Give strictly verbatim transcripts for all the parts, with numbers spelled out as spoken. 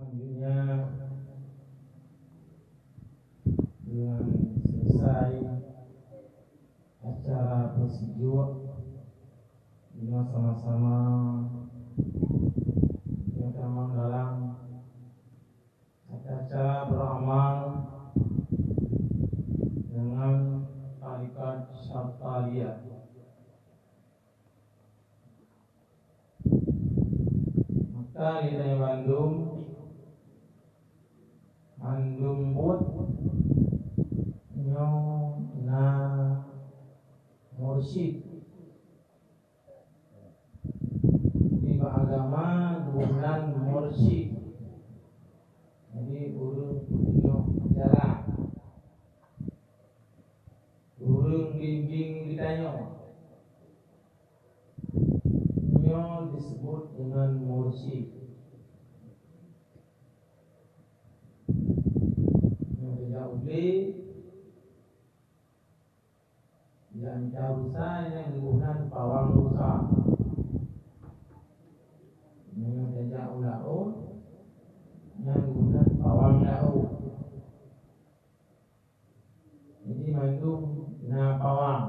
Selanjutnya, dengan selesai acara peusijuek, kita sama-sama kita tamong dalam acara beramal dengan tarikat Syattaliyah. Maka lé bandum, bandum buet nyoe na mursyid. Di bak agama geuboh nan mursyid. Jadi, ureueng peutunjok jalan. Ureueng bimbing geutanyoe. Nyoe disebut dengan mursyid. Nyoe tajak u glé, jak mita rusa, nyan geuboh nan pawang rusa. Nyoe tajak u laôt, nyan geuboh nan pawang laôt. Jadi, mandum na pawang.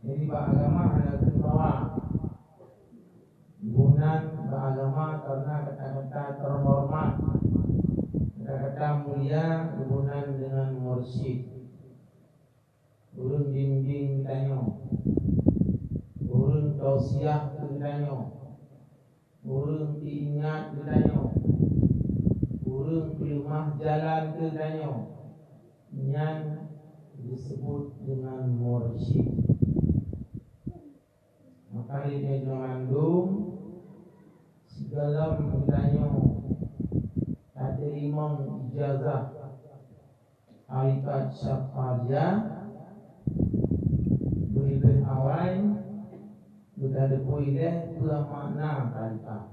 Jadi, bak agama hana kheun pawang. Geuboh nan bak agama karena kata-kata terhormat, kata-kata mulia, geuboh nan dengan mursyid. Ureueng bimbing geutanyoe, ureueng tausiah keu geutanyoe, ureueng peuingat geutanyoe, ureueng peuleumah jalan keu geutanyoe, nyan disebut dengan mursyid. Maka lé nyoe mandum, sigohlom geutanyoe tateurimong ijazah tarikat Syattaliyah, beuleubeh awai beutateupue lé peue makna tarikat.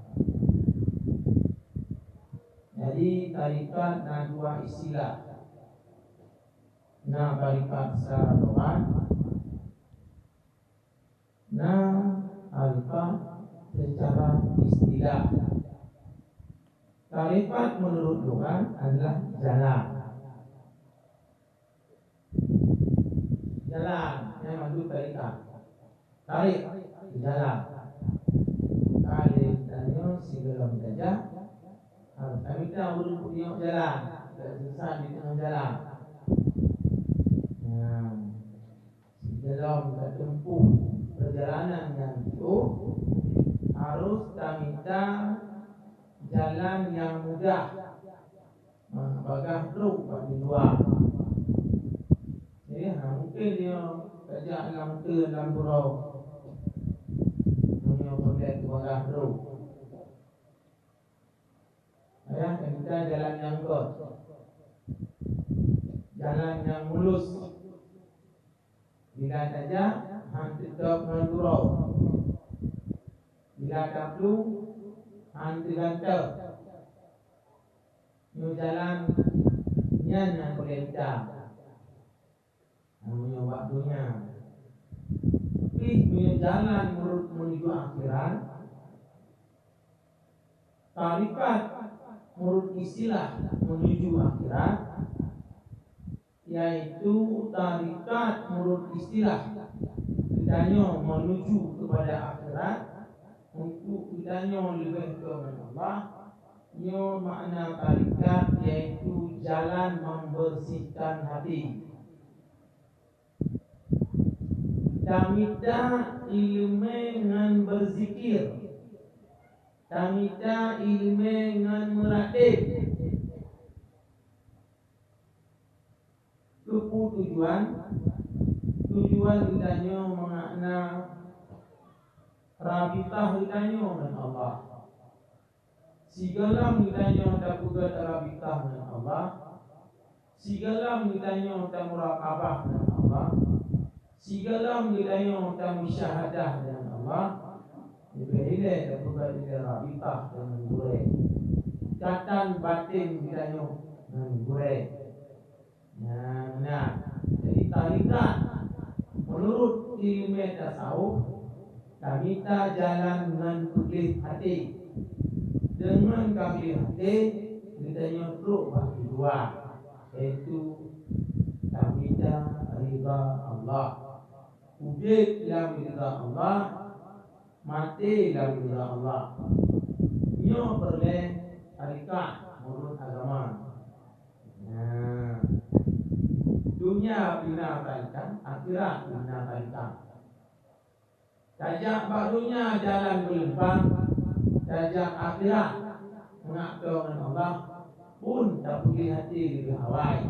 Jadi, tarikat na dua istilah. Na tarikat secara lughat, na tarikat secara istilah. Tarikat menurut lughat adalah jalan. Jalan, nyan mandum tarikat. Tarik, jalan. Ka lé tanyoe sigohlom tajak, harôh tamita ureueng peutunjok jalan, dak sesat di teungoh jalan. Nah, sigohlom tatempuh peurjalanan nyang jiôh, harôh tamita jalan nyang mudah. Ha, bagah trok bak di luwa. Jadi, ha, mungken nyoe tajak lam teun lam uroe. Meunyoe peureulèe keu bagah trok. Ayah, tamita jalan nyang göt. Jalan nyang mulus. Bila tajak, han teutôb ngon uroe. Bila taplueng, han teugantoe. Nyoe jalan nyan nyang peureulèe mita. Meunyoe bak donya. Pih meunyoe jalan meunurot menuju akhirat, tarikat meunurot istilah menuju akhirat, yaitu tarikat meunurot istilah geutanyoe menuju kepada akhirat, untuk geutanyoe leubeh dekat ngon Allah, nyoe makna tarikat, yaitu jalan membersihkan hati. Tamita ileumèe ngon beuzikir, tamita ileumèe ngon meuratéb. Keupeue tujuan? Tujuan geutanyoe meumakna rabitah geutanyoe ngon Allah. Sigohlom geutanyoe tapeugöt rabitah ngon Allah, sigohlom geutanyoe tamuraqabah ngon Allah, sigohlom geutanyoe tamusyahadah ngon Allah, leubeh ilèe tapeugöt ilèe rabitah ngon gurèe. Ikatan batén geutanyoe ngon gurèe. Nah, nah. Jadi, tarikat meunurot ileumèe tasawuf, tamita jalan ngon peugleh até. Deungon ka gleh até, Tanyoe trok bak keudua, yaitu tamita ridha Allah. Udeb lam ridha Allah, maté lam ridha Allah. Nyoe peureulée tarekat meunurot agama. Nah, dunia pina tarekat, akhirat pina tarekat. Tajak bak dunia jalan beuleumpang, tajak akhirat meuakto ngon Allah, pun tapeugah até leubeh awai.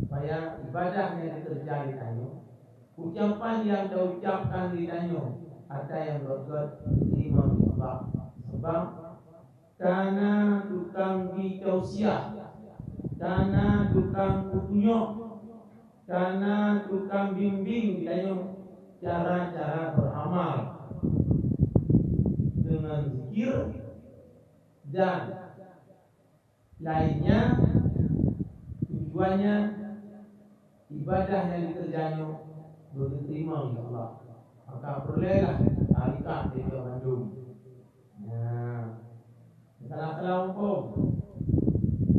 Supaya ibadah nyang teukeureuja di tanyoe, ucapan nyang taucapkan di tanyoe, ata nyang gét-gét teurimong lé Allah. Sabab Ka na tukang bi tausiah, ka na tukang peutunyok, ka na tukang bimbéng geutanyoe cara-cara beuramal deungon zikir dan lainnya. Tujuannya ibadah nyang dikeureuja nyoe beuteurimong lé Allah. Maka peureulée lah tarekat lé geutanyoe mandum. Nah, salah-salah huköm.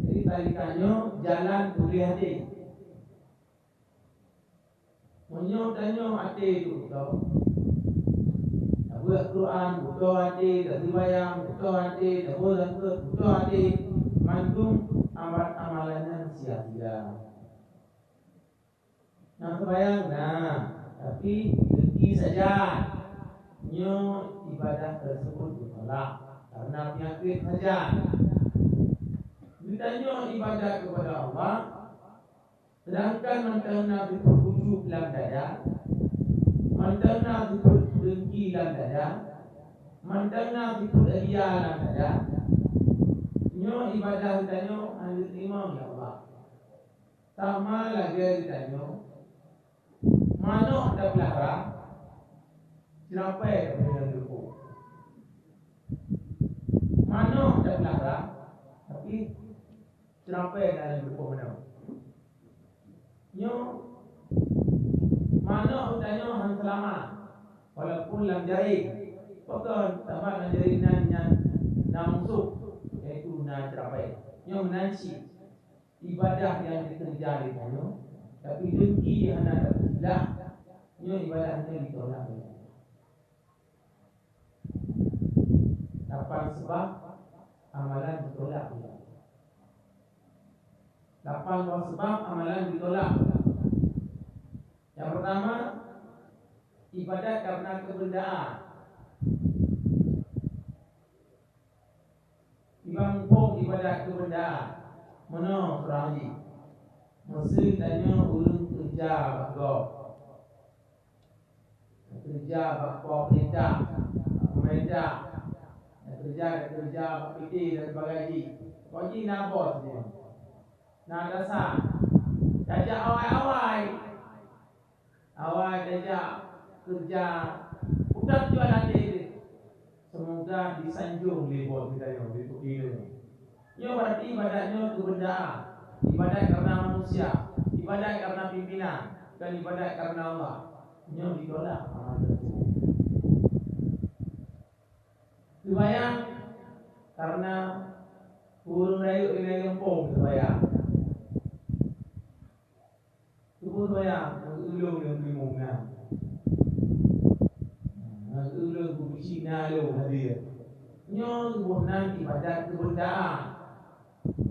Jadi, tarekat nyoe jalan tuléh até. Meunyoe tanyoe até teuh beutôi, tabaca Quran beutôi até, taseumayang beutôi até, tabaca zakeuet beutôi até, mandum amal-amalan nyan sia-sia. Nah, seumayang na, tapi dengki saja. Nyoe ibadah tersebut ditolak karena penyakit saja. Geutanyoe ibadat kepada Allah, sedangkan mantong na sifeuet ujub lam dada, mantong na sifeuet dengki lam dada, mantong na sifeuet ria lam dada. Nyoe ibadah geutanyoe hana jiteurimong lé Allah. Sama lagée geutanyoe, manök tapeulara, ceurapée tapeulara. Manök tapeulara, tapi ceurapée tapeulara manök. Nyoe manök geutanyoe hana seulamat, walaupun lam jaréng. Pakon? Sabab lam jaréng nyan, nyan na musoh, yaitu na ceurapée. Nyoe meunan cit. Ibadah nyang dikeureuja lé tanyoe, tapi dengki hana tapeusilah, nyoe ibadah nyan ditolak lé Allah. Lapan sabab amalan ditolak lé Allah. Lapan boh sabab amalan ditolak lé Allah. Nyang pertama, ibadat karena keubeureundaan. Kiban muphom ibadat keubeureundaan, meunoe surah jih. Meusé tanyoe ureuëng keureuja bak gob, keureuja bak po peurintah, bak peumeurintah, keureuja, keureuja bak P T dan sebagainya. Pokok jih na bos nyoe, na atasan. Tajak awai-awai. Awai tajak keureuja, utak jual até jih. Semoga disanjong lé bos geutanyoe, lé P T nyoe. Nyoe berarti ibadat nyoe keubeureundaan. Ibadat karena manusia, ibadat karena pimpinan, dan ibadat karena Allah. Nyoe ditolak amal tersebut. Seumayang karena ureuëng rayeuk inong gampông seumayang. Tuboh seumayang, ngon ulôn nyang teurimong na. Ngon ulôn beubisi na lôn hadiah. Nyoe tuboh nan ibadat keubeureundaan.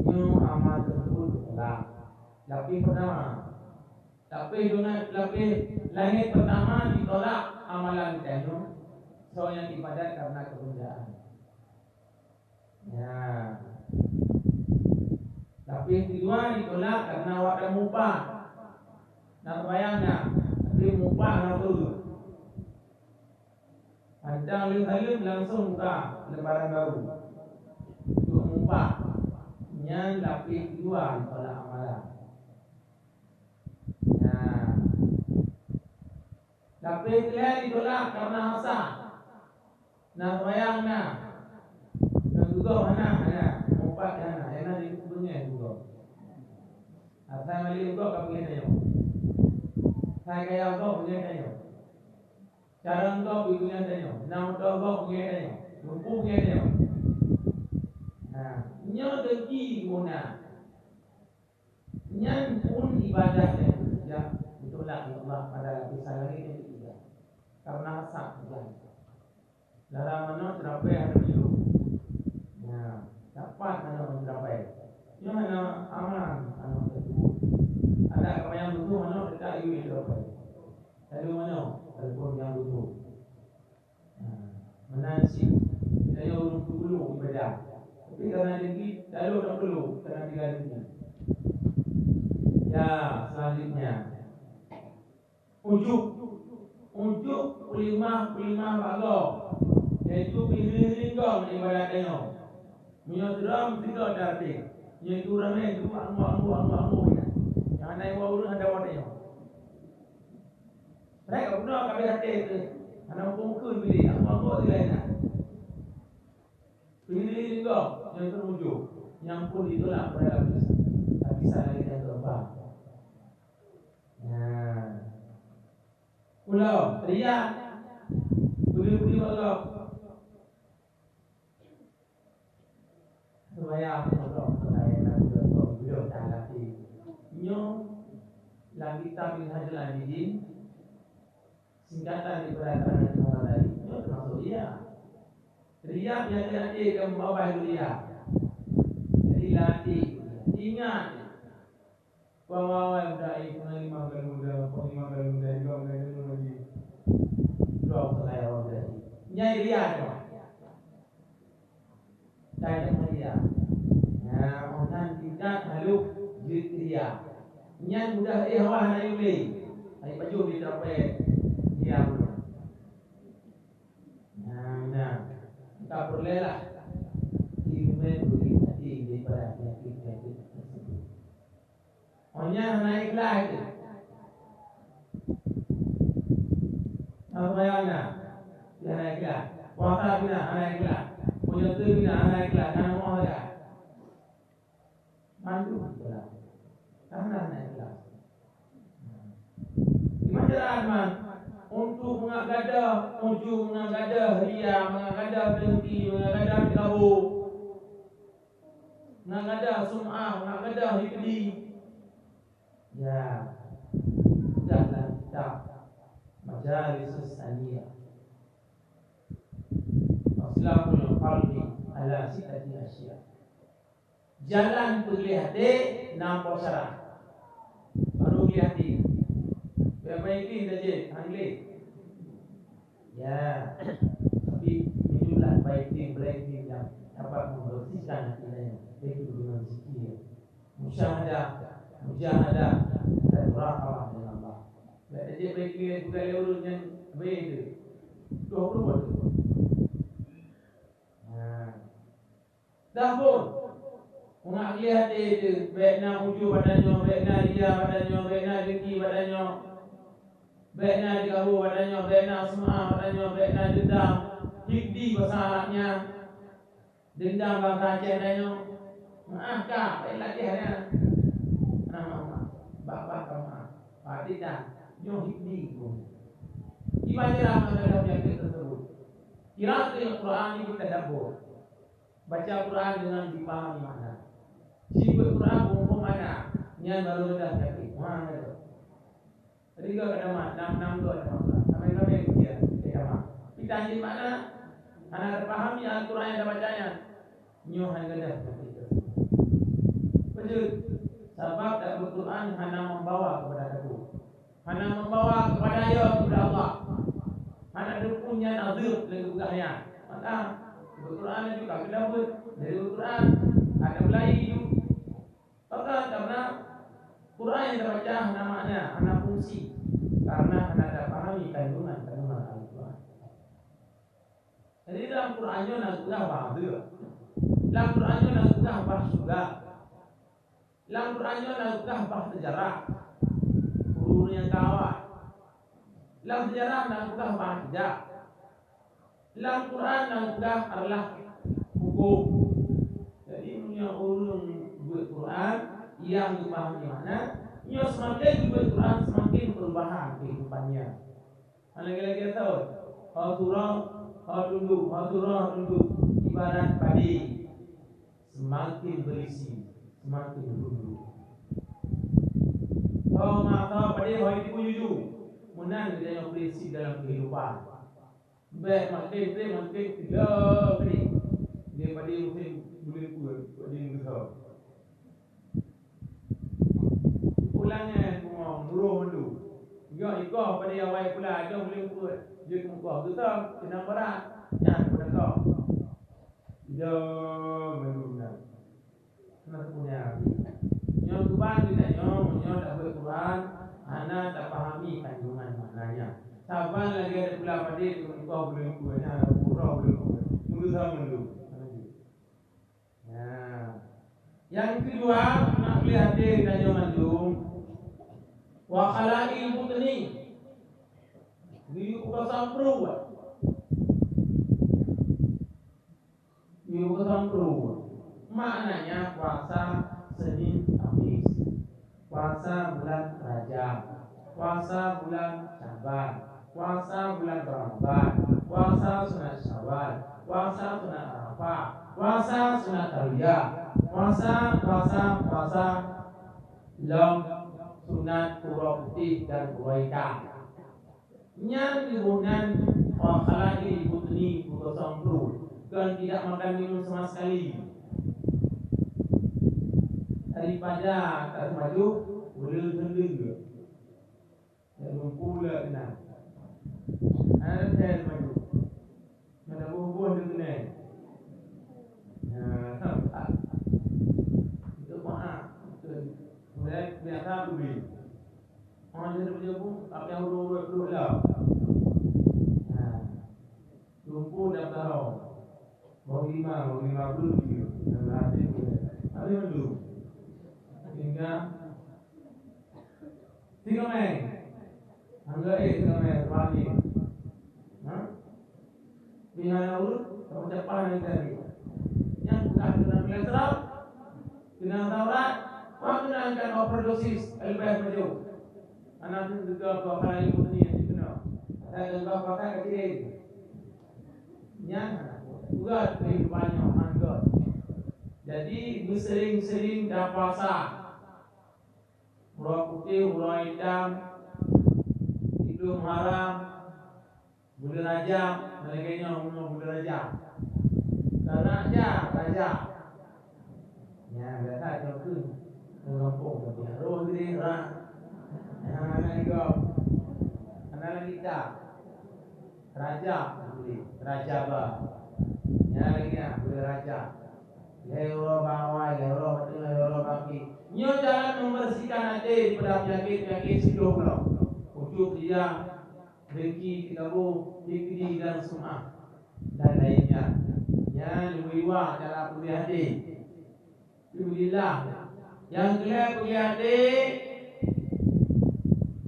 Nyoe amal tersebut ditolak. Lapéh pertama. Lapéh deungon, lapéh langét pertama ditolak amalan geutanyoe, soe nyang ibadat karena keubeureundaan. Ya. Lapéh keudua ditolak karena awak tameuupah. Na seumayang na, tapi meuupah na peue? Mantong lheueh saleuem langsung buka lembaran baru. Untuk meuupah. Nyan lapéh keudua ditolak amalan. Nah. Lapéh keulhèe ditolak karena hasad. Na seumayang na. Ngon geugob hana, hana. Meupat hana. Hana jipeubeungèh geugob. Asai mali geugob ka beungèh tanyoe. Asai kaya gob beungèh tanyoe. Carông gob beungèh tanyoe. Na moto gob beungèh tanyoe. Lumpu beungèh tanyoe. Nah. Nyoe dengki muna. Nyan pun ibadah nyang ditulak lé Allah pada lapisan langét nyang ketiga. Karena hasad, ujang. Lara manoe ceurapée hana meujeuet. Nah, dapat manoe ceurapée. Nyoe hana aman, aneuk tersebut. Ada kamayang butuh manoe dekat yue ceurapée. Lalu manoe telepon nyang butuh. Nah, meunan cit. Kita nyoe ureueng peugulung ibadah. Tapi karena dengki, lalu tak perlu, karena tiga dengki. Ya, selanjutnya. Ujub. Ujub peulimah-peulimah bak gob, yaitu peuhiling-hiling gob ibarat tanyoe. Meunyoe sidroe meusigoe tartib, yaitu ramé jeuet anggô-anggô, anggô-anggô nyan. Nyang hana iwoe ureueng hana woe tanyoe. Mereka bunoe ka abéh até teuh, hana muphom kheun bidé, anggô-anggô ilée na. Peuhiling-hiling gob, nyang keuneuk ujub, nyang pun ditulak pada lapisan, lapisan langét nyang keempat. Nah. Ulo, riya. Budi-budi Allah. Supaya Allah, supaya Allah, Allah, Allah, Allah, Allah, Allah. Nyoe lam kitab Minhajul Abidin, singkatan daripada keterangan Imam Ghazali. Nyoe termasuk riya. Riya biasa-biasa ke babah riya. Jadi latih, ingat. Pawai dai peunalimang kali muda, peunalimang kali muda, juga muda ilmu lagi. Dua peunalimang kali muda. Nyai riya tu. Tanya mulia. Nah, orang tingkat halus jeuet riya. Nyan mudah eh awak hana yue. Hai pajoh di terapet riya pun. Nah, nah. Kita perlelah ilmu beri hati daripada penyakit-penyakit tersebut. Awak nyan hana ikhlas. Nah, sembahyang na, dia hana ikhlas. Puasa pih na, hana ikhlas. Puasa pih na, hana ikhlas. Hana mau saja. Mandum ikhlas. Karena hana ikhlas. Di masyarakat man, untuk meugadoh, untuk meugadoh riya, meugadoh dengki, meugadoh teukabu. Meugadoh sum'ah, meugadoh hikdi. Ya, peugah lam kitab Majalisus Saniyah. Islahul qalbi ala sittati asya. Jalan peugleh até na po syarat. Baru gleh até. Biar baik ni dah je, han gleh. Ya, tapi itulah baik ni, baik ni yang dapat membersihkan hati saya. Itu dengan zikir. Musyahadah, mujahadah, dan muraqabah dengan Allah. Baik, jadi baik ni bukan urut yang baik tu. Dua puluh tu. Nah. Dah pun. Meunak lé até teuh, bèk na ujub bak tanyoe, bèk na riya bak tanyoe, bèk na dengki bak tanyoe, bèk na teukabu bak tanyoe, bèk na sum'ah bak tanyoe, bèk na deundam. Hikdi basa Arab nyan. Deundam basa Aceh tanyoe. Maaf ka, bèk lagèe nyan. Nah, maaf, maaf. Bak-bak ka maaf. Berarti dah, nyoe hikdi pun. Kiban cara menghadapi penyakit tersebut. Qiraatul Quran ini kita dabur. Baca Quran dengan dipahami makna. Sibeuet Quran muphom makna, nyan baru reudah penyakit. Wah, tu. Tadi gak ada mak, enam enam gak ada mak. Sampai sampai dia, dia mak. Kita anjing makna, hana terpahami Al-Quran yang dibaca nyan. Nyoh hana ada penyakit. Betul. Sebab tak Al-Quran hana membawa kepada takut. Hana membawa kepada ayat kepada Allah. Hana deungon nyan azeueb lé geupeugah nyan. Maka, Al-Quran juga keudabeuet dari Al-Quran. Ada mulai ju. Maka, karena Quran yang dibaca hana makna, hana fungsi. Karena hana dipahami kandungan-kandungan Al-Quran. Jadi, dalam Quran nyoe na geupeugah bah azeueb. Dalam Quran nyoe na geupeugah bah syurga. Lam Quran nyoe na geupeugah bah seujarah ureueng nyang ka awai. Lam seujarah na geupeugah bah sijak. Lam Quran na geupeugah adalah huköm. Jadi, meunyoe ureueng buet Quran nyang geupahami makna, nyoe seumaken geubuet Quran seumaken peurubahan keuhidupan nyan. Lagèe-lagèe saut, ho surong, ho tunduk, ho surong, ho tunduk, ibarat padi. semakin berisi, semakin rindu. Ho masa padé ho itu juju, meunan geutanyoe prinsip dalam kehidupan. Bèk makin trép makin teuga keuning. Dia padé musim buleuen peuet, padé meugeuho. Pulangan bungong, buroh mandum. Nyoe ikoh padé awai pula, dong buleuen peuet. Jeuet mukoh geutanyoe, keunong barat. Nyan peudakoh. Ida mandum nyan. Hana teupeue nyan. Nyoe keuban geutanyoe, meunyoe tabeuet Quran, hana tapahami kandungan maknanya. Saban lagèe ada pula padé teumeukoh buleuen peuet, nyan ada pura buleuen peuet. Meugeuho mandum. Ya. Nyang keudua, nak lé até geutanyoe mandum. Wa khala'il butni. Geuyue kosong pruet. Geuyue kosong pruet. Maknanya puasa Senin Kamis. Puasa bulan Rajab, puasa bulan Syaban, puasa bulan Ramadan, puasa sunat Syawal, puasa sunat Arafah, puasa sunat Tarwiyah, puasa, puasa, puasa lom sunat uroe putéh dan uroe itam. Nyan geuboh nan, wa khala'il butni, beukosong pruet, dan tidak makan minum sama sekali. Daripada ka teumaju, uleue teundeuek. Nyang lumpu le keunan. Hana leucah teumaju. Hana boh-boh leucah keunan. Nah, nampak. Itu maaf. Itu biasa tu, Bi. Orang jadi pejabu, tapi yang urut-urut dulu lah. Nah, lumpu dah tahu. Bagi lima, bagi lima puluh kilo. Dan berarti tu. Tapi mandum. Sehingga, sehingga main. Anggap eh, sehingga main. Bagi. Ha? Pihak urut, kamu cepat yang tadi. Yang bukan kena kolesterol, kena taurat, apa kena angkat overdosis, lebih maju. Anak tu juga apa, apa lagi pun ni yang dikena. Ada gagah pakai kecil. Nyan, urat kehidupannya, mantap. Jadi, beusering-sering dah puasa. Uroe putéh, uroe itam, Idul Muharram, buleuen Rajab, lagèe nyoe bunoe buleuen Rajab. Raja, raja. Nyan, biasa nyoe keuh. Ngon gampông, tapi roh gede, ra. Nyan, anak igom. Anak lagi tak. Rajab, boleh. Rajaba. Nyan lagi, ah, buleuen Rajab. Lhèe uroe bak awai, lhèe uroe bak teungoh, lhèe uroe bak akhé. Nyoe jalan membersihkan até daripada penyakit-penyakit sigoe bloe. Ucut rijang, dengki, teungku, hikdi dan sum'ah, dan lainnya. Nyan leubeh dua cara peuleueh até. Alhamdulillah. Nyang keulhèe peuleueh até,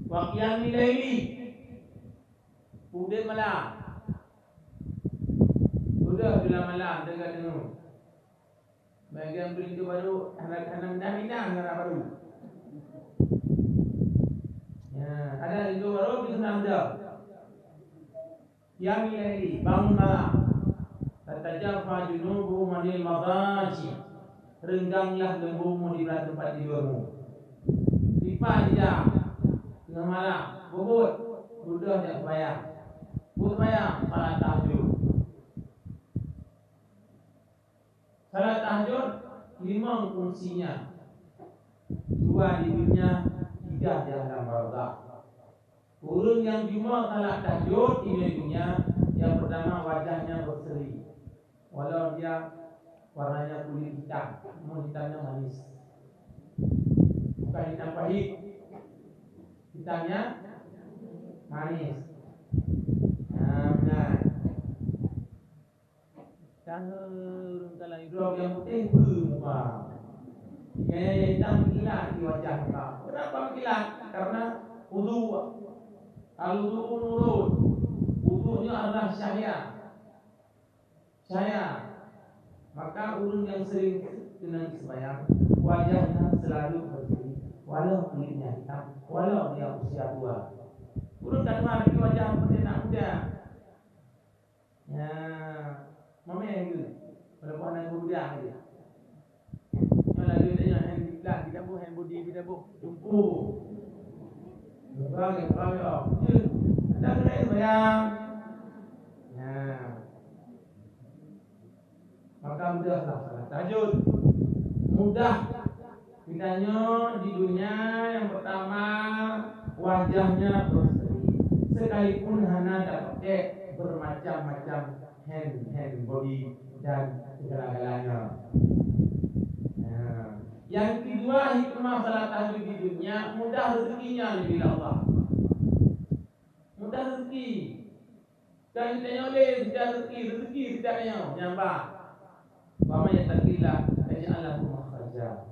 wa qiyamil laili. Udép malam. Udép di malam, teuga deungoe. Bagian pintu baru, hana, hana minah-minah, hana baru. Ya, ada pintu baru, pintu enam jam. Qiyamil laili, bangun malam. Tatajafa junubuhum 'anil madaji. Reungganglah leumbungmu di blah teumpat tidurmu. Lipat ija, teungoh malam, bubut, beudôh jak seumayang. Bubut seumayang, salat tahajud. Salat tahajud limong fungsinya. Dua di dunia, tiga di alam barzakh. Ureueng nyang jimoe salat tahajud di dunia, yang pertama wajahnya berseri. Walau dia warnanya kulit hitam, namun hitamnya manis. Bukan hitam pahit. Hitamnya manis. Nah, benar. Cahya ureueng kalan idrop nyang putéh beu muka. Gaya hitam mengkilat di wajah muka. Kenapa mengkilat? Karena wudu. Al-wudu nurun. Wudu nyoe adalah cahya. Cahya. Maka ureueng nyang sering keunong seumayang, wajahnya selalu berseri, walau kulitnya hitam, walau dia usia tua. Ureueng ka tuha tapi wajah seperti anak muda. Ya, mamèh geuh. Walaupun hana geurudah geuh. Tumpu. Bukan, bukan, ya. Jeuet. Anda kena sembahyang. Nah. Maka mudahlah salat tahajud. Mudah. Kita nyoe di dunia yang pertama wajahnya berseri. Sekalipun hana dapat bermacam-macam hand, hand body dan segala-galanya. Nah, yang kedua hikmah salat tahajud di dunia mudah rezekinya diberi Allah. Mudah rezeki. Dan tanyoe lé seucara rezeki, rezeki seucara nyoe nyang ba. Wa may yattaqillah yaj'al lahu makhraja.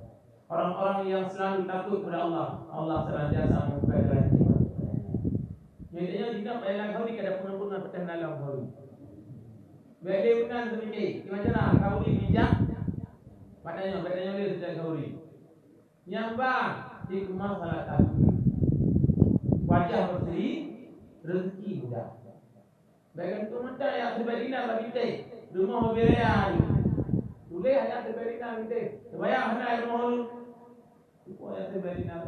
Orang-orang yang selalu takut kepada Allah, Allah senantiasa membuka jalan keluar. Jadi nyoe tidak payah lagi khauri kada peungon-peungon petang dalam khauri. Bèk lé meunan seumike, gimana cara khauri bijak? Padahal nyoe, padahal nyoe lé seucara khauri. Nyang ba hikmah salat tahajud. Wajah berseri, rezeki mudah. Bèk gantung mata ayat sibèe dinar bak binteh, rumoh beuraya. Tuléh ayat sibèe dinar binteh. Seumayang hana rumoh. Tuléh ayat sibèe dinar.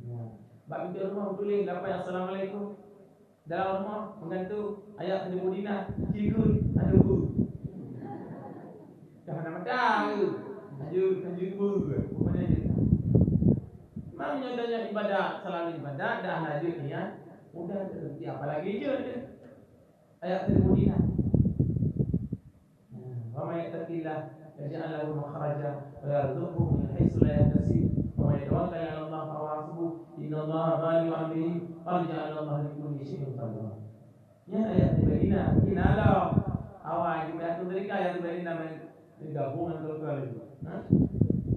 Nah, bak binteh rumoh tuléh lapan assalamualaikum. Dalam rumoh meugantung ayat sibèe dinar, cikgu, aduh. Dah hana mata ke? Lanjut, lanjut ke? Pokoknya je. Memang nyoe tanyoe ibadat, selalu ibadat, dah lanjut niat, udah rezeki apalagi jeuet. Ayat sibèe dinar. Wa may yattaqillah yaj'al lahu makhraja wa yarzuqhu min haitsu la yahtasib. Wa may yatawakkal 'ala Allah fa huwa hasbuh. Innallaha balighu amrihi, qad ja'alallahu likulli syai'in qadra. Nyan ayat sibèe dinar, inallah. Awai, kita tu tadi kan ayat sibèe dinar main gabung dengan keluarga itu. Ha?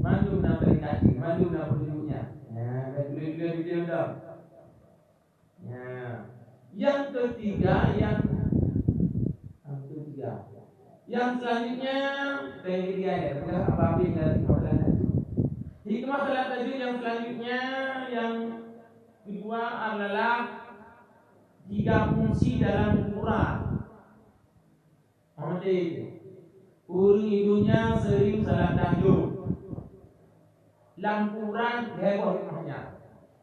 Mandum na peringkat, mandum na petunjuknya. Nah, dah tulis-tulis video dah. Ya. Yang ketiga, yang, yang ketiga. Yang selanjutnya, yang ketiga ya, bukan apa-apa yang dari Quran itu. Hikmah salat tahajud yang selanjutnya, yang kedua adalah tiga fungsi dalam kuburan. Maté. Ureuëng di dunia sering salat tahajud. Lam kuburan lhèe boh hikmahnya.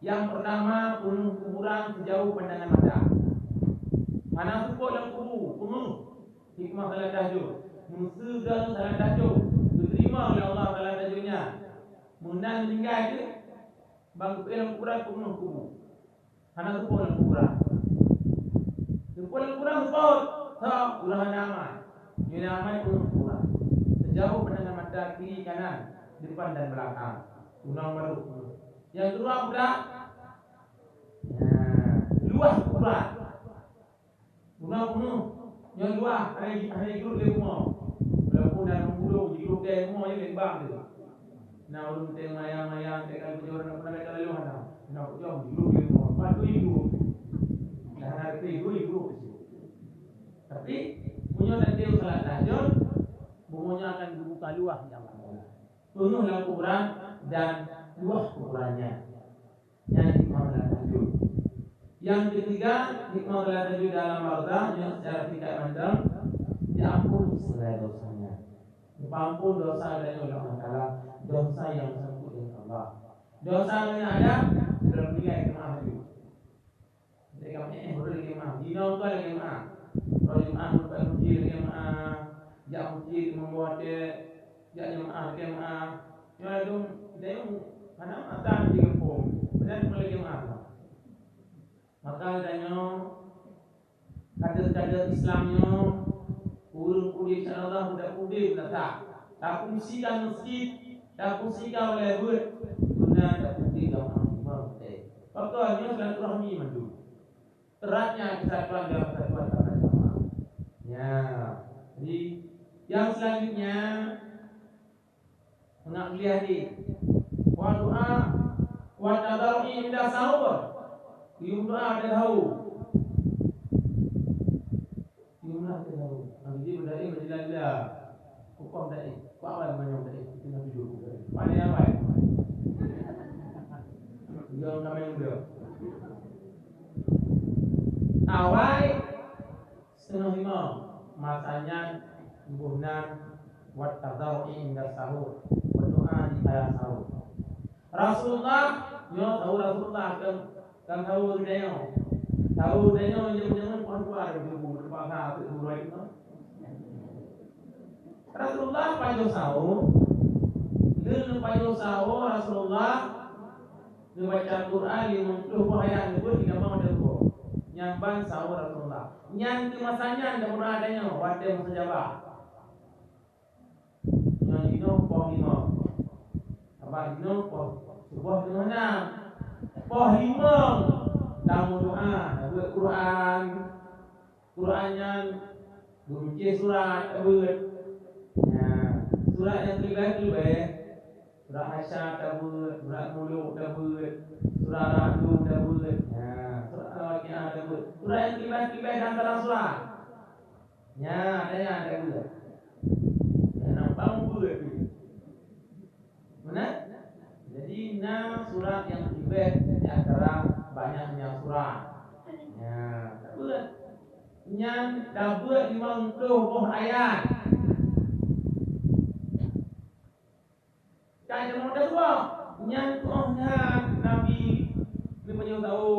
Yang pertama, penuh kuburan sejauh pandangan mata. Hana seupôt lam kubu, penuh hikmah salat tahajud. Meuseudah salat tahajud, diterima oleh Allah salat tahajudnya. Meunan meninggai tu, bang lam kuburan penuh kubu. Hana seupôt lam kuburan. Seupôt lam kuburan seupôt. Sa, ulah hana aman. Nyoe aman pun lam kuburan. Sejauh pandangan mata kiri kanan, depan dan belakang. Tunang baru. Yang kedua pula, ya, luah kuburan. Bunoe-bunoe, nyoe luwah, hana, hana jigrob lé rumoh. Walaupun na ureuëng bulong jigrob lé rumoh, nyan lé bang tu. Na ureuëng teumayang-mayang, teuka bujur, na pernah kata lalu hana. Na bujur jigrob lé rumoh. Pat tu jigrob. Dah hana reti tu jigrob. Tapi, meunyoe nanti salat tahajud, bumoe nyan akan dibuka luwah nyan. Penuh lam kuburan dan luwah kuburannya. Nyan hikmah salat tahajud. Yang ketiga, hikmah salat tahajud dalam barzakh nyoe secara singkat mantong, diampun segala dosanya. Diampun dosa geutanyoe oleh Allah Taala, dosa yang sangkut dengan Allah. Dosa geutanyoe ada, sebelum meninggal jeumaah tahajud. Jadi kamu eh baru lagi jeumaah. Dinoe tu lagi jeumaah. Kalau jeumaah tu tak mesti lagi jeumaah. Jak mesti membuat dia, jak jeumaah lagi jeumaah. Nyoe ladôm, geutanyoe hana masa di gampông. Padahal cuma lagi jeumaah. Maka geutanyoe, kader-kader Islam nyoe, ureuëng udeb insya Allah mudah udeb gata. Tapungsikan masjid, tapungsikan ulèe beuet, guna tapungsi jamaah imam teuh. Pakon nyoe silaturahmi mandum. Eratnya kesatuan dalam kesatuan sama-sama. Ya. Jadi, yang selanjutnya, Meunan lé hadis. Wa du'a wa tadarru'i inda sahur. Yum doa dan sahur. Yum doa dan sahur. Nabi ji berdari berjalan dia. Hukum tadi. Kau awal manyong tadi. Itu Nabi dulu. Mana yang awal? Dia orang kami muda. Awai Siteungoh limong, masa nyan boh nan wat tadarru'i inda sahur, berdoa di kala sahur. Rasulullah, nyoe tahu Rasulullah kan, kan tahu tanyoe. Tahu tanyoe nyang-nyang pun keluar dari tubuh, terpaksa untuk buat itu. Rasulullah pajoh sahur, lheueh pajoh sahur Rasulullah neubaca Quran limong ploh boh ayat, neubuet di kama meuteupok. Nyan ban sahur Rasulullah. Nyan keu masa nyan, dak pernah ada nyoe, watèe mustajabah. Nyoe jinoe poh limong. Abah jinoe poh suboh teungoh na. Poh limong, tameudoa, tabuet Quran. Quran nyan geuruncéh surat tabuet. Nah, surat nyang leubeh-leubeh, surat Hasyar tabuet, surat Muluk tabuet, surat Ra'du tabuet. Nah, surat Al-Waqiah tabuet. Surat nyang leubeh-leubeh di antara surat. Nya, ada nyang tabuet. Nyang nampak mubuet tu. Mana? Jadi, na surat nyang leubeh di antara banyaknya surat. Nya, tabuet. Nyan tabuet limong ploh boh ayat. Ka jeuet meudakwah, nyan keuh nyan Nabi geumeunyoe tahu,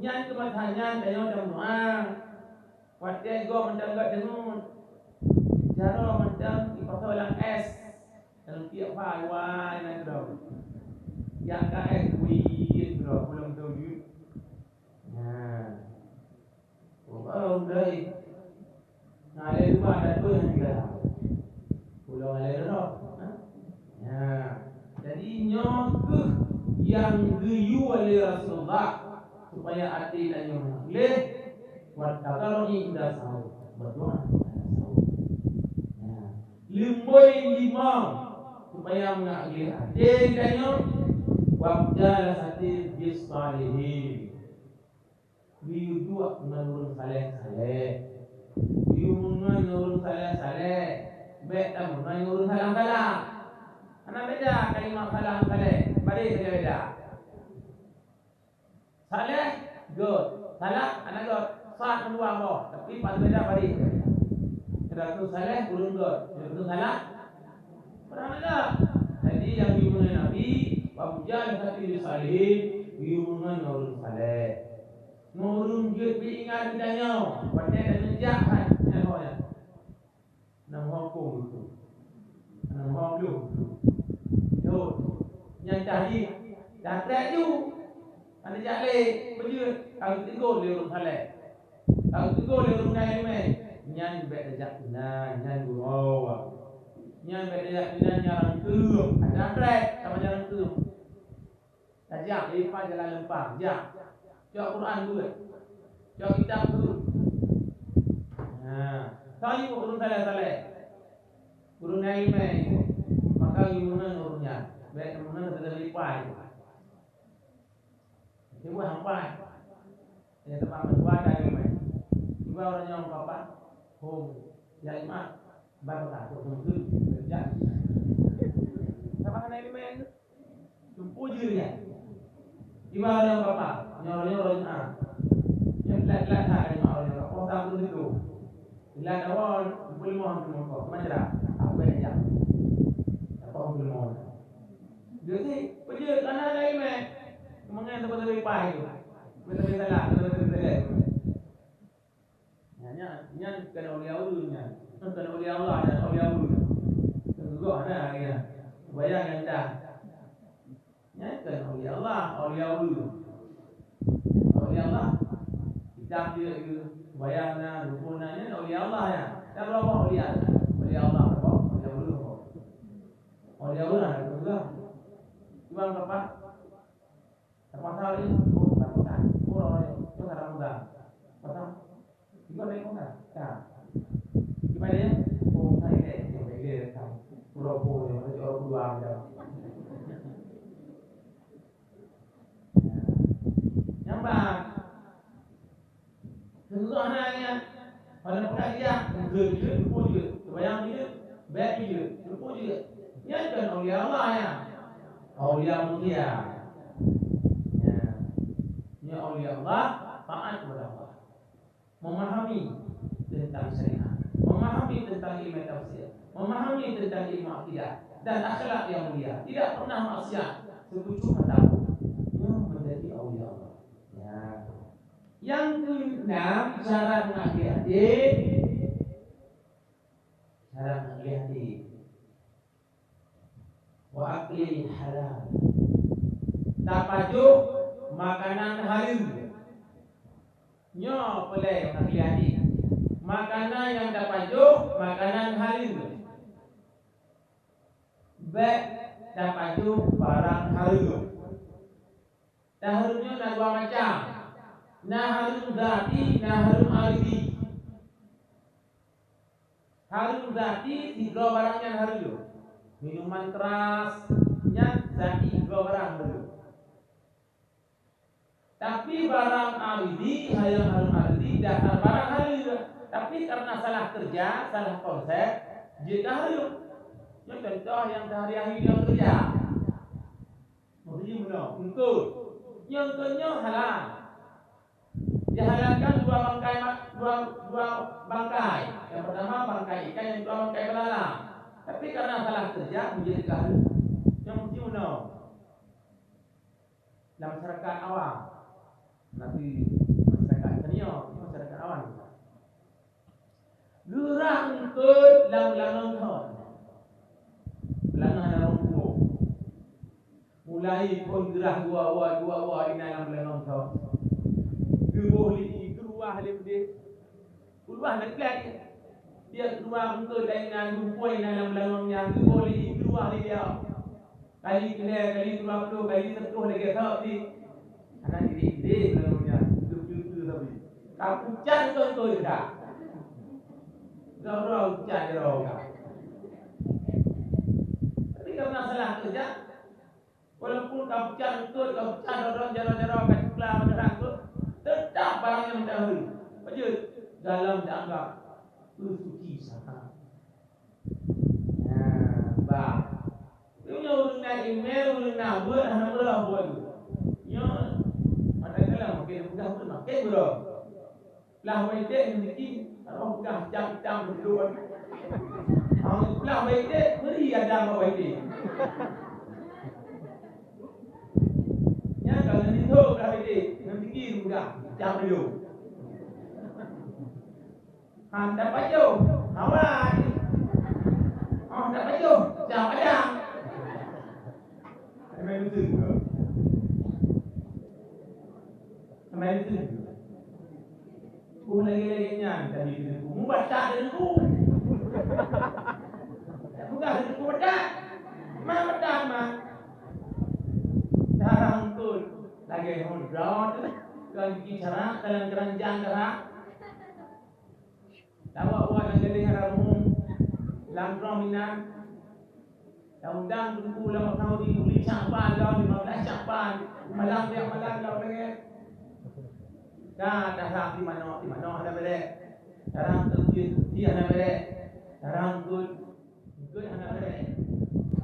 nyan keuh masa nyan tanyoe tameudoa. Watèe gob mantong gèt deungon, jaroe mantong jipasoe lam ès, lam tiep hai wai na keudroe. Jak ka ès buet keudroe, pulang tu jeuet. Nah. Oh, oh, udah. Nah, ada dua, ada dua yang tiga. Pulang ada dua. Ha? Ya. Jadi, nyoe keuh nyang geuyue lé Rasulullah supaya até tanyoe gleh, wat tadarru'i inda sahur. Berdoa pada sahur. Ya. Lumbôi limong supaya meugleh até tanyoe, wa mujalasati bis salihin. Geuyue duek ngon ureueng saleh-saleh. Geuyue meungon ngon ureueng saleh-saleh. Bèk tameungon ngon ureueng salah-salah. Hana beda kalimat salah ngon saleh. Bareh saja beda. Saleh, göt. Salah, hana göt. Sa keudua boh. Tapi paling beda bareh saja beda. Kira tu saleh, ureueng göt. Kira tu salah, ureueng göt. Jadi, nyang dimeungon Nabi, wa mujalasati salihin, geuyue meungon ngon ureueng saleh. Ngon ureueng jeuet beuingat geutanyoe, watèe tanyoe jak that nyan ho nyan. Nam ho kong tu. Nam ho pluh tu. Yo, nyan tahdid. Dah trek ju. Hana jak lé, peujeuet, ka geuteugôt lé ureueng saleh. Ka geuteugôt lé ureueng na ileumèe. Nyan bèk tajak keunan, nyan gurèe. Nyan bèk tajak keunan, nyan rangkeum. Dah trek, sama nyan rangkeum. Tajak, leupah jalan leumpang, jak. Cok Quran beuet. Cok kitab beuet. Nah, ka yue ureueng saleh-saleh. Ureueng na ileumèe, maka yue meungon ureueng nyan. Bèk meungon saudara ipar. Cuba hampai. Nyang teuma meutuah na ileumèe. Cuba ureueng nyoe papa, hom, ya iman. Ban meutakot sama tu. Jak. Sama na ileumèe. Teumpu jih nyan. Iba ureueng papa, nyoe, nyoe ureueng A. Nyoe telat-telat that nyoe ureueng papa. Poh tapeue situ. Telat awai, teumpu leumoh teumangkok. Macam apa yang jam? Apa teumpu leumoh? Jadi, peujeuet kana lain meh. Kemangan teumpat lebih pai tu. Betul salah, betul salah. Nyan, nyan, nyan bukan aulia ulun nyan. Bukan aulia Allah nyan, aulia ulun. Teugoh na lagèe nyan. Bayang nyan dah. Nyan bukan aulia Allah, aulia ulun. Aulia Allah, kitab dia ke, bayang na, rukun na, nyan aulia Allah nyan. Kan berapa aulia? Aulia Allah, apa? Aulia ulun, apa? Aulia ulun, ada juga. Cuba apa? Terpaksa hari ini, oh, terpaksa. Oh, orang lain. Terus ada muda. Terpaksa. Gimana yang kau nak? Nah. Gimana ya? Oh, saya deh. Yang beda kan. Pura-pura yang ada orang dua macam. Nyambang. Seuntuh hana nyan. Pada peugah jak, geujeuet, geujeuet, geujeuet. Seumayang jeuet, bèk jeuet, geujeuet. Nyan kon aulia Allah nyan. Aulia manusia. Ya. Nyan aulia Allah, taat kepada Allah. Memahami tentang syariat, memahami tentang ilmu tafsir, memahami tentang ilmu akidah dan akhlak yang mulia. Tidak pernah maksiat. Seukucuk mata nyoe menjadi aulia Allah. Ya. Yang keenam, syarat mengakli hati. Syarat mengakli hati. Wa akli halal. Tapajoh makanan halal. Nyoe peureulée meuakli hati. Makanan nyang tapajoh, makanan halal. Bék tapajoh barang haram. Taharam nyoe na dua macam. Na haram zati, na haram aridi. Haram zati sidroe barang nyan haram. Minuman keras nyan zati sidroe barang haram. Tapi barang aridi, nyang haram aridi, dasar barang halal. Tapi karena salah kerja, salah konsep, jeuet ka haram. Nyoe contoh nyang sehari-hari nyang kerja. Maksudnya meunoe, eungkôt. Nyoe eungkôt nyoe halal. Dihalalkan dua bangkai ma-, dua, dua bangkai. Yang pertama bangkai ikan, yang kedua bangkai belalang. Tapi karena salah kerja, menjadi ka haram. Nyoe maksudnya meunoe. Lam masyarakat awam. Tapi masyarakat senior, masyarakat awam. Geurah eungkôt lam beulangong thon. Beulangong lam rumpok. Mulai phon geurah dua wa, dua wa inan lam beulangong thon. Geuboh lé ié, geuruwah lé udeb. Geuruwah lé gleh. Dia keluar eungkôt laén nyan, lumpoi na lam beulangong nyan, geuboh lé ié, geuruwah lé dia. Kali keulhèe, kali dua ploh, kali seutoh lagèe thok pih. Hana idéh-idéh lam donya, beutôi-beutôi sabe. Ka pucat beutôi-beutôi dah. Droe-droe pucat jaroe ka. Tapi karena salah kerja, walaupun ka pucat beutôi, ka pucat droe-droe jaroe-jaroe, ka cukla meudara tu, tetap barang nyan meudahui. Beujeuet dalam dianggap, "Eh, suci sangat." Nah, bah. Nyoe ureueng na imè, ureueng na buet, hana meurah buet tu. Nyoe, mata kalam makin peugah buet, makin meurah. Plah wai dek ngon niki, roh peugah cam-cam beudon. Ah, plah wai dek, meuri ada bak wai dek. Nyan ka ngon nitho plah wai dek, ngon niki peugah, cam beudon. Han tapajoh, hawa. Oh, tapajoh, siap padang. Sampai betul ke? Sampai betul ke? Oh, lagi-lagi nyan tadi kena ku. Mubaca dulu. Tak peugah dulu baca. Ma baca, ma. Cara untuk lagi hon droe tu. Kan bicara dalam keranjang darah. Tawa-wa nyang gadéh hana ruhueng, lam droe meunan. Taundang teungku lam Saudi, buleuen Syakban lom, lima belas Syakban, malam tiep malam lom lagèe. Ka, ka, ka, si manok, si manok hana bèrèh. Tarang teuk, si hana bèrèh. Tarang eungkôt, eungkôt hana bèrèh.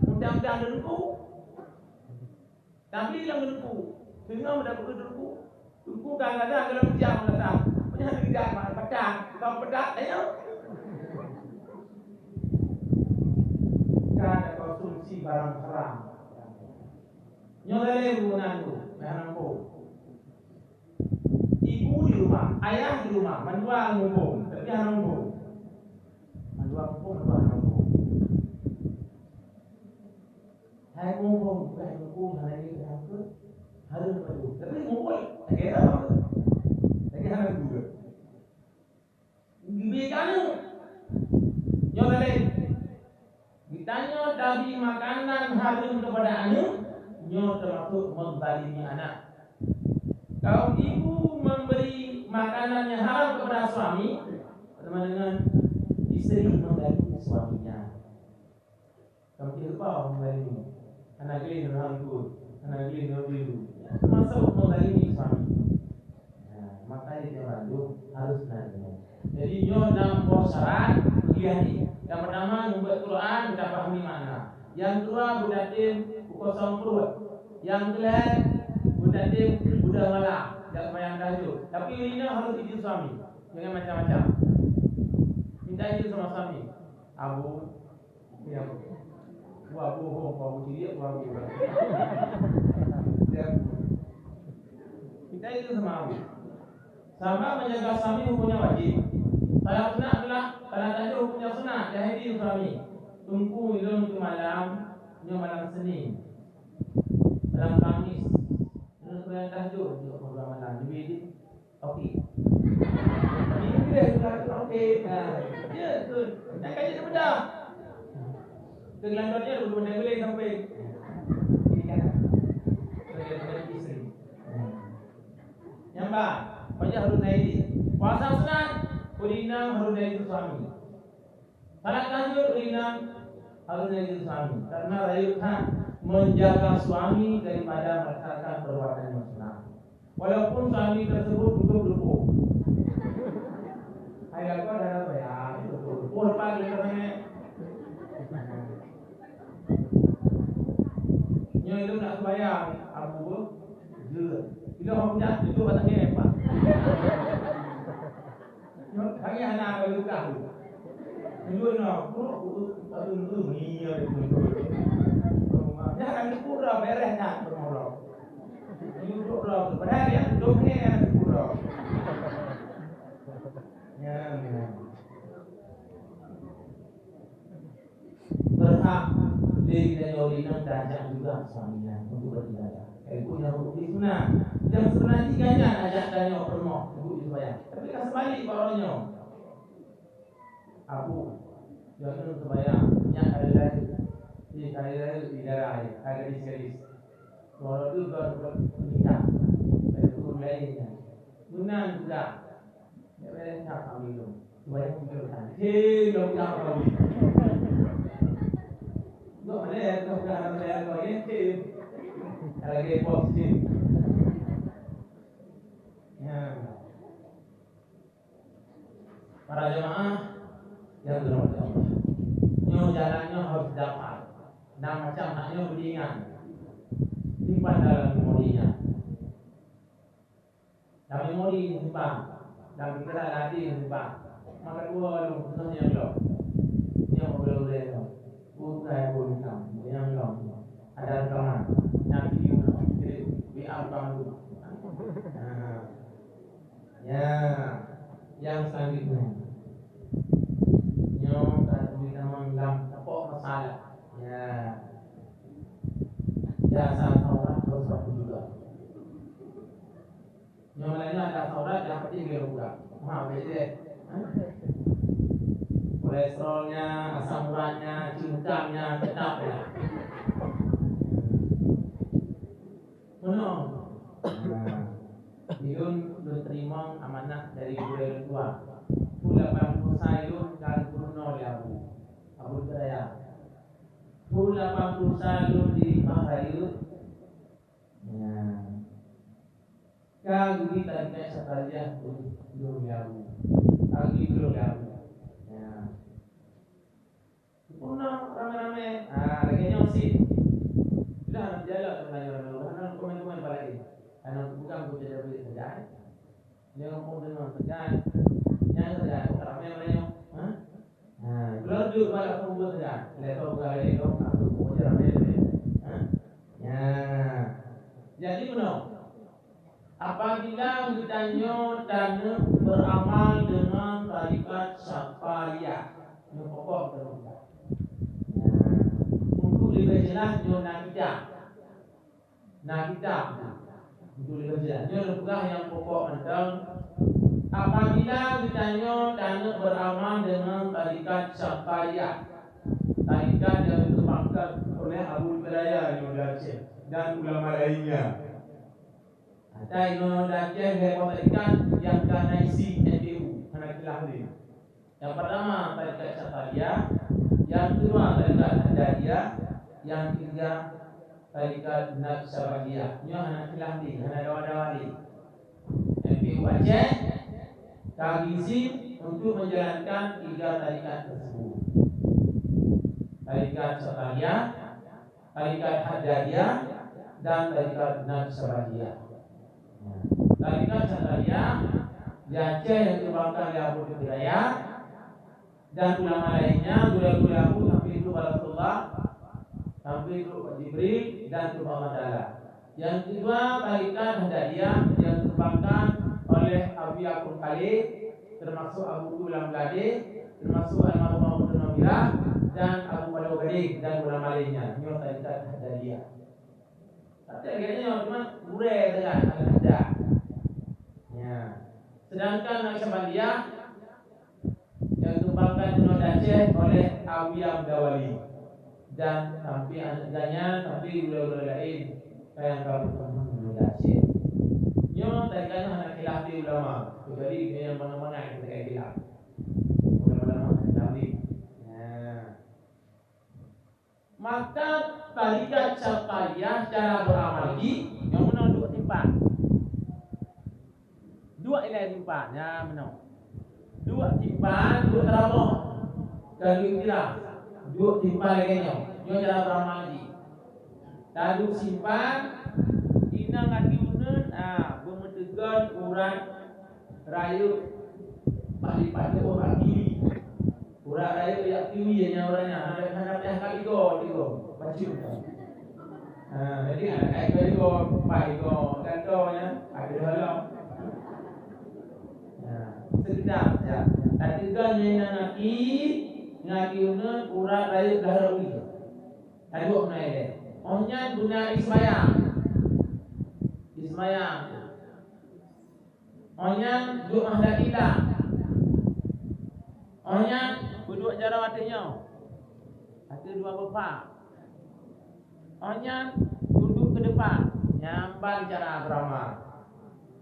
Undang-undang teungku. Tapi lam teungku, teungoh meudapat teungku, teungku kadang-kadang dalam jam datang. Meunyo hana geujak mak, pedak, tukang pedak, ayo. Ka takonsumsi barang haram. Nyoe lalé guna tu, dah nampu. Ibu di rumah, ayah di rumah, mandua muphom, tapi hana muphom. Mandua muphom, mandua hana muphom. Hai muphom, bukan muphom, hana lé takheun. Hareuem beutôi. Tapi muphom, lagèe hana. Lagèe hana guna. Geubri keu aneuk. Nyoe tadi. Geutanyoe tabri makanan hareuem keupada aneuk, nyoe teumasok menzalimi anak. Kaum ibu memberi makanan yang haram kepada suami, sama dengan isteri menzalimi suaminya. Kamu kira apa orang lain ni? Hana gleh ngon eungkôt, hana gleh ngon biru. Termasuk menzalimi suami. Nah, makanya dia mandum harus nanya. Jadi, nyoe enam boh syarat kuliah ni. Yang pertama, membuat Quran, kita pahami makna. Yang kedua, berdatin, kosong perut. Yang kelhèe, berdatin, udah malam, tidak sembahyang tahajud. Tapi, ini harus izin suami. Jangan macam-macam. Minta izin sama suami. Abu, ya, Bu. Dua bohong, dua bohong, dua bohong. Ya. Kita itu sama. Sama menjaga suami hukumnya wajib. Salat sunat adalah, salat tahajud hukumnya sunat, jahili suami. Teungku, ilôn keu malam, nyoe malam Senin. Malam Kamis. Nyoe seumbahyang tahajud, nyoe dua malam. Jadi, oke. Jadi, oke. Nah, ya, betul. Jangan kaji daripada. Kegelandot dia, betul-betul boleh sampai. Ini kan. Sebagai isteri. Nyang ba, pajah harus naik. Puasa sunat, ureueng inong harus naik suami. Salat tahajud, ureueng inong harus naik suami. Karena rayeuk that menjaga suami daripada melaksanakan perbuatan yang sunat. Walaupun suami tersebut butuh berhubung. Hai, apa dah bayar? Berhubung. Oh, lepas dia sangat. Nyoe itu nak sembahyang, Abu, jeuet. Bila orang punya tujuh batang ni, Pak. Nyoe kami anak baru tahu. Dulu no, buruk, buruk, buruk, buruk, ni, ya, buruk. Ya, kan, buruk, beres, nak, buruk. Ini buruk, buruk. Padahal yang buruk ni, yang buruk. Ya, ya. Berhak lé geutanyoe lé nyan tajak juga suami nyan untuk beribadah. Ibu nyan untuk di sunat. Nyang sebenar jih gobnyan ajak tanyoe peurumoh, ibu di sembahyang. Tapi ka seubalik bak uroe nyoe. Abu, jangan sembahyang, nyak hari raya. Di hari raya di daerah, ada gadis-gadis. Walau tu bukan, bukan nikah. Ada turun lain nyan. Meunan juga. Nyak bèk that kami tu. Sembahyang tiga rakaat. Hei, dong tak kami. Dok mana ya, dok dah ada yang kau ni, hei. Lagi positif. Ya. Para jemaah yang dirahmati Allah. Nyoe jalan nyoe harus dapat. Dan macam nak nyoe beuingat. Simpan dalam memori nyan. Lam memori simpan, lam pikiran hati simpan. Maka dua lôn peusôn nyang lom. Nyang ulèe-ulèe nyoe. Bukai pun hitam, nyang lom. Ada rekaman. Nyang video nyoe. Jadi, W A rekaman dulu. Ha. Ya. Yang selanjutnya. Nyoe ka teubiet tamong lam pokok masalah. Ya. Ya, asal Taurat harus baku juga. Nyoe laén ada Taurat yang penting dia buka. Ha, betul. Kolesterolnya, asam uratnya, cingkangnya tetap ya. Meunoe. Nah, ulôn, lôn teurimong amanah dari gurèe lôn tuha. Phôn lapan ploh sa lôn ka geupeurunoe lé Abu, Abu Daya. Phôn lapan ploh sa lôn di Bah Rayeuk. Ya. Ka geubri tarikat Syatariah ulôn lé Abu. Ka geubri ulôn lé Abu. Ya. Peurunoe ramé-ramé. Ah, lagèe nyoe cit. Dah, hana dialog ramé-ramé. Hana komen-komen bak laén. Hana peugah buet jadi sagai. Dia ngomong dengan sagai. Nyang sagai, ramé-ramé nyoe. Ha? Ha, keluar duit bak lapan puluh sagai. Lé tau bukan lé dong, aku pun ramé-ramé. Ha? Ya. Jadi, meunoe. Apabila geutanyoe taneuk beuramal deungon tarikat Syatariah, nyoe pokok teurimong. Nah, untuk leubeh jeulaih nyoe na kitab. Na kitab. Untuk leubeh jeulaih. Nyoe lôn peugah nyang pokok mantong. Apabila geutanyoe taneuk beuramal deungon tarikat Syatariah, tarikat nyang dikembangkan oleh Abu Daya nyoe di Aceh dan ulama lainnya. Ata inoe dan Aceh lhèe boh tarikat nyang ka na isi M P U, hana khilaf lé. Nyang pertama tarikat Syatariah, nyang kedua tarikat Haddadiyah, nyang ketiga tarikat Naqsyabandiyah. Nyoe hana khilaf lé, hana dawa-dawa lé. M P U Aceh ka geuisi untuk menjalankan tiga tarikat tersebut. Tarikat Syatariah, tarikat Haddadiyah dan tarikat Naqsyabandiyah. Tarikat Syatariah di Aceh nyang dikembangkan lé Abu Daya dan ulama lainnya, gurèe-gurèe Abu sampai itu pada Rasulullah. Sampai trok bak Jibril dan trok bak Allah Taala. Yang kedua, tarikat Haddadiyah yang dikembangkan oleh Abu Yakub Khalil, termasuk Abu Tulam Gadeh, termasuk almarhum Abu Tulam Mirah, dan Abu Palo Gadeh dan ulama lainnya. Nyoe tarikat Haddadiyah. Tapi akhirnya cuma gurée dengan Al-Haddad. Ya. Sedangkan Naqsyabandiyah yang dikembangkan di Aceh oleh Abuya Mudawali. Dan sampai aneuk ganya, sampai ulama-ulama lain ka nyang ka berkembang di Aceh. Nyoe tadi kan hana khilaf di ulama, kecuali di yang mana-mana yang terkait khilaf. Ulama-ulama yang khilaf di. Nah. Maka tarikat Syattariyah cara beramal jih nyang meunan duek timpal. Duek ilée timpal, nyan meunoe. Duek timpal, duek taraboh. Ka duek timpal. Duek timpal lagée nyoe. Nyoe cara beramal jih. Taduek simpan, inong aki uneuen, ah, beumeuteugon urat rayeuk bak lipat urat kiri. Urat rayeuk jak kiri nyan urat nyan, hana, hana payah ka igoe, igoe. Bacut. Ha, jadi hana ka igoe, igoe, empat igoe, gantoe nyan, ada dalam. Ha, sekedar saja. Tapi kan nyan aki, ngon aki uneuen, urat rayeuk blah rot kiri. Taduek meunan ilée. Oh nyan guna ismayang. Ismayang. Oh nyan duek mahla kiblat. Oh nyan peuduek jaroe ateueh nyoe. Ateueh dua beupa. Oh nyan tunduk keu depan. Nyan ban cara beuramal.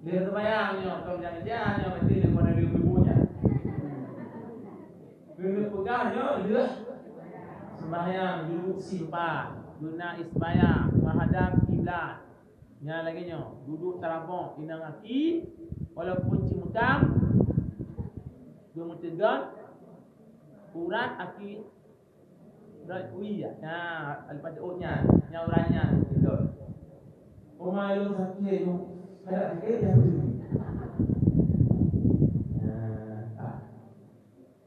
Lheueh seumayang nyoe, kon nyang ija nyoe, meusti lheueh pada lheueh suboh nyan. Lheueh peugah nyoe, lheueh seumayang duek simpan. Guna ismayang, menghadap kiblat. Nyan lagée nyoe, duduek taraboh inong aki, walaupun ceumeukam, beumeutegon, urat aki, urat ui, ya. Nah, lepas tu, oh, nyan, nyan urat nyan, beutôi. Oma lôn sakét, lôn kada sakét, ya, beutôi. Nah, ah.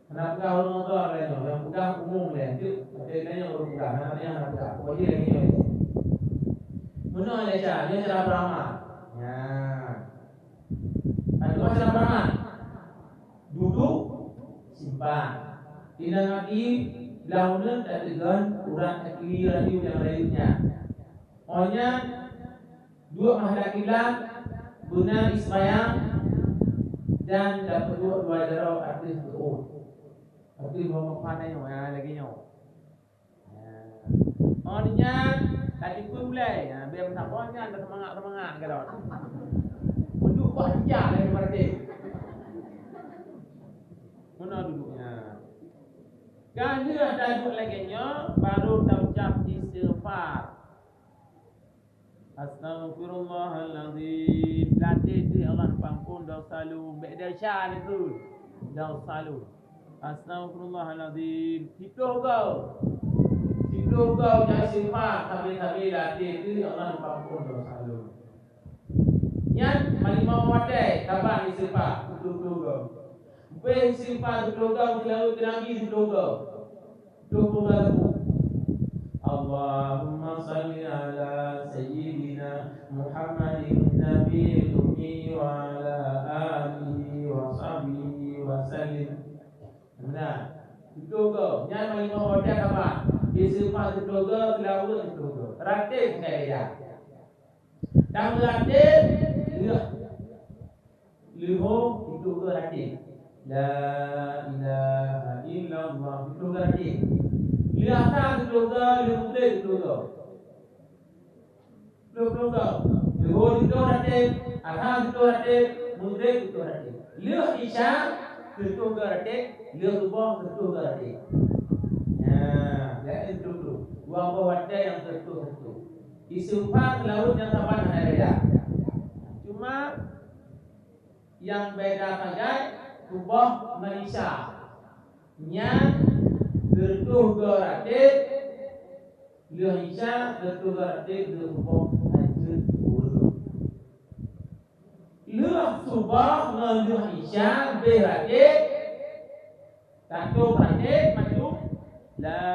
Hana peugah ureueng tua lagée nyoe, nyang peugah umum lé, cit, tapi lagée nyoe ureueng peugah, hana, hana peugah. Pokok jih lagée nyoe. Meunoe lé cara, nyoe cara beuramal. Nyan. Aduh, cara beuramal. Duduek, simpan. Inong aki, blah uneuen tateugon urat aki laju nyang rayeuk nyan. Oh nyan, duek menghadap kiblat, beuna ismayang, dan tapeuduek dua jaroe ateueh reuôt. Ateueh dua meupan nyoe, ha, lagée nyoe. Ha. Oh nyan, ka jipeuet ulée. Ha, bèk meusaboh nyan, taseumangat-seumangat keudroe. Peuduek bak ija lagée berarti. Meunoe duduek nyan. Ka lheueh taduek lagée nyoe, baru taucab istighfar. Astaghfirullahalazim. Lateh deuh Allah neupeuampon desya lôn. Bèk desya lé tu. Desya lôn. Astaghfirullahalazim. Siploh goe. Siploh goe jak istighfar, sabe-sabe lateh deuh Allah neupeuampon desya lôn. Nyan malimong watèe saban istighfar siploh goe. Bèk istighfar siploh goe, seulalu keu Nabi siploh goe. Dua puluh ribu. Allahumma salli ala sayyidina Muhammadin nabiyil ummi wa ala alihi wa sahbihi wa sallim. Nah, itu ke. Nyan memang hotel apa? Istighfar itu ke, selawat itu ke. Ratif saya ya. Dan ratif, ya. Leuho itu ke ratif. La ilaha illallah, itu ke ratif. Leuasa itu ke, leuho itu ke. Leuho itu ke. Leuho itu ratif, asar itu ratif, maghrib itu ratif. Leuh isya, itu ke ratif, leuh subuh, itu ke ratif. Ya, jadi itu tu. Dua buah watèe nyang satu-satu. Istighfar selawat nyang saban hana beda. Cuma nyang beda sagai suboh ngon isya. Nyan sireutoh dua ratus, lheueh isya sireutoh dua ratus, lheueh suboh hana jeuet ureueng. Lheueh suboh ngon lheueh isya bèk ratéb, satu ratéb maju, la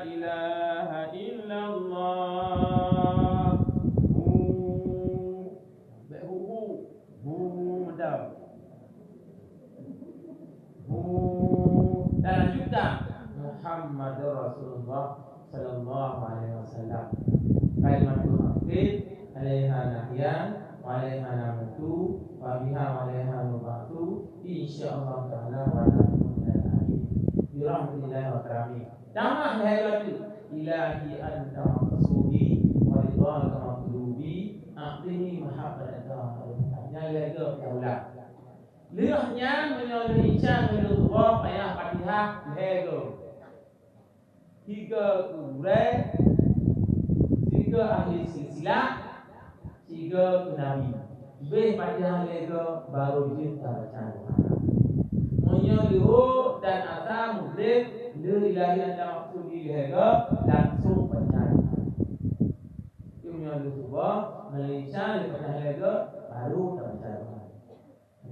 ilaha illa Muhammadur Rasulullah sallallahu alaihi wasallam. Kalimatul haqqi alaiha nahya wa alaiha namutu wa biha wa alaiha nubatu, insyaallah taala wa nahnu minal amin. Bi rahmatillahi wa karami. Tamah lhèe goe teuk, "Ilahi anta maqsudi wa ridhaka matlubi, a'tini mahabbataka." Nyan lhèe goe taulah. Lheueh nyan meunyoe lheueh Isya ngon lheueh Suboh payah Fatihah lhèe goe. Tiga keu gurèe, tiga ahli silsilah, tiga keu Nabi. Bèk Fatihah lhèe goe, barô jeuet tabaca doa. Meunyoe leuhô dan asa Maghrib, lheueh Ilahi anta maqsudi lhèe goe, langsung baca doa. Tapi meunyoe lheueh Suboh, meunyoe lheueh Isya, lheueh Fatihah lhèe goe, barô tabaca doa.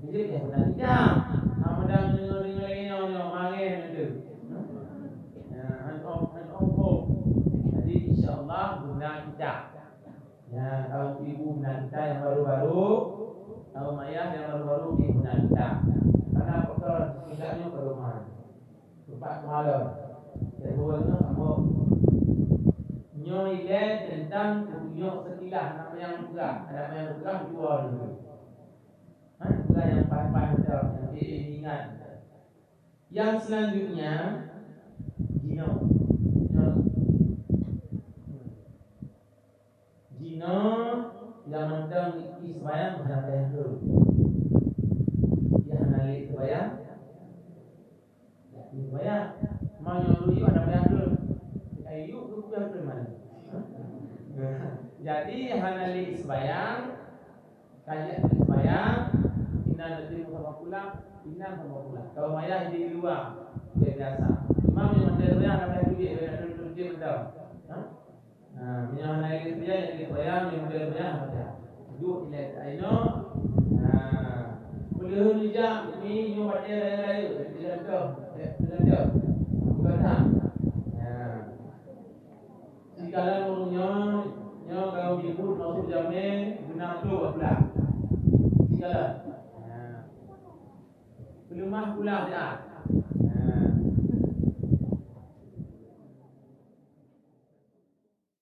Jadi, dia pernah tidak. Hamba deungoe-deungoe lagèe nyoe, nyoe, mangen tu. Ya, han ôk, han ôk, ôk. Jadi, insya Allah, guna kita. Ya, kaum ibu guna kita nyang baru-baru, kaum ayah nyang baru-baru, guna kita. Karena apa? Tidak nyoe pedoman. Tempat malam. Kedua nyoe, apa? Nyoe ilèe tentang kunyok sekilas, nama nyang peugah, nama nyang peugah dua dulu. Ha, bukan nyang paih-paih macam, nyang ingat. Yang selanjutnya, jinoe. Jinoe. Jinoe nyang mantong i sembahyang hana payah lôn. Nyang hana lé sembahyang. Jadi, sembahyang. Meunyoe lôn yue hana payah lôn. Ai yue tu payah lôn mana? Jadi, hana lé sembahyang, ka jeuet lé sembahyang, inan nanti sama pulang, inan sama pulang. Kalau mayah di luar, dia biasa. Imam nyang mandai sembahyang hana payah duek, dia nak duduk dia betul. Ha? Ha, meunyoe hana ilèe sembahyang, ilèe sembahyang, ilèe sembahyang, hana payah. Duek ilèe inoe. Ha. Peuleuheuen ija, mi nyoe watèe raya-raya, ilèe beutôi, ilèe beutôi. Bukan tak? Ha. Sikalon ureueng nyoe, nyoe kaum jiput masuk jamé, geunam ploh bulan. Sikalon. Ha. Peuleumah pula siat.